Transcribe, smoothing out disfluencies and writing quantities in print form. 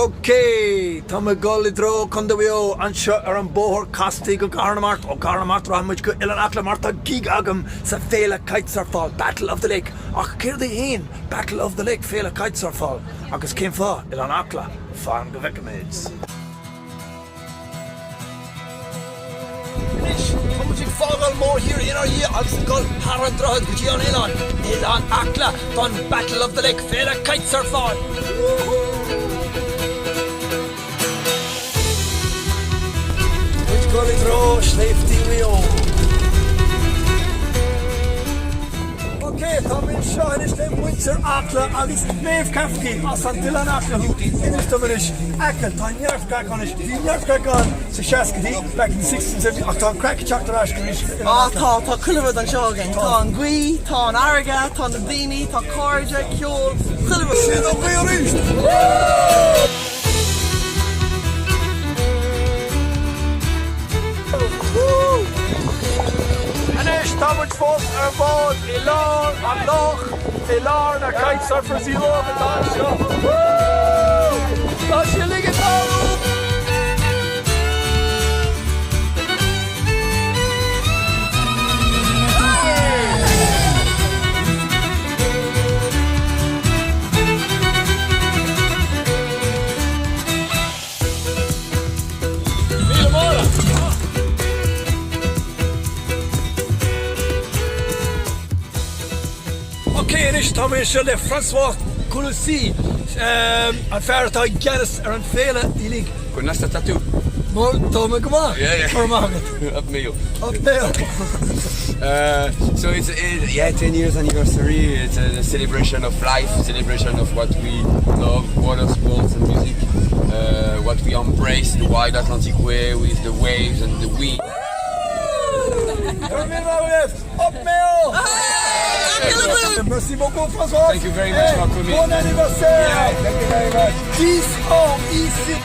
Ok, tá mé ag dul i dtreo Contae Mhaigh Eo anseo ar an bóthar casta go Cathair na Mart. Ó Cathair na Mart rachaidh muid go Oileán Acla mar tá gig agam sa Féile Kitesurfáil, Battle of the Lake. Ach céard é fhéin Battle of the Lake, Féile Kitesurfáil? Agus cén fáth Oileán Acla? Fan go bhfeicfimid. Anois, tá muid ag fágáil mórthír inár dhiaidh agus ag dul thar an droichead go dtí an oileán, Oileán Acla, don Battle of the Lake, Féile Kitesurfáil! Woohoo! Muid ag dul i dtreo Sléibhtí Mhaigh Eo. Ok, tá mé anseo anois le muintir Acla agus Maeve Cafferty as an Oileán Acla thú. Inis dom anois, Acaill, tá neart craic ann anois. Bhí neart craic ann sa seascaidí, back in the sixties and seventies, ach tá an craic ag teacht ar ais arís. Á tá, tá chuile rud anseo againn. Tá an ghaoth, tá an fharraige, tá na daoine, tá cairde, ceol, chuile rud. Sin an ghaoth arís! Woo! Anois tá muid fós ar an bhád i lár an loch, i lár na kitesurfers i lár atá anseo. Tá sé uilig ag tarlú! Ok, anois tá mé anseo le François Colussi, an fear atá i gceannas ar an féile uilig. Conas atá tú? Mar tá mé go maith. Yeah, yeah. Go raibh maith agat. Up Mayo. Up Mayo. Uh, so it's it, yeah, 10 years anniversary. It's a celebration of life, celebration of what we love, water sports and music, uh, what we embrace the wide Atlantic way with the waves and the wind. Up Mayo! Merci beaucoup François. Thank you very much for coming. Bon anniversaire. Yeah, thank you very much. 10 ans ici.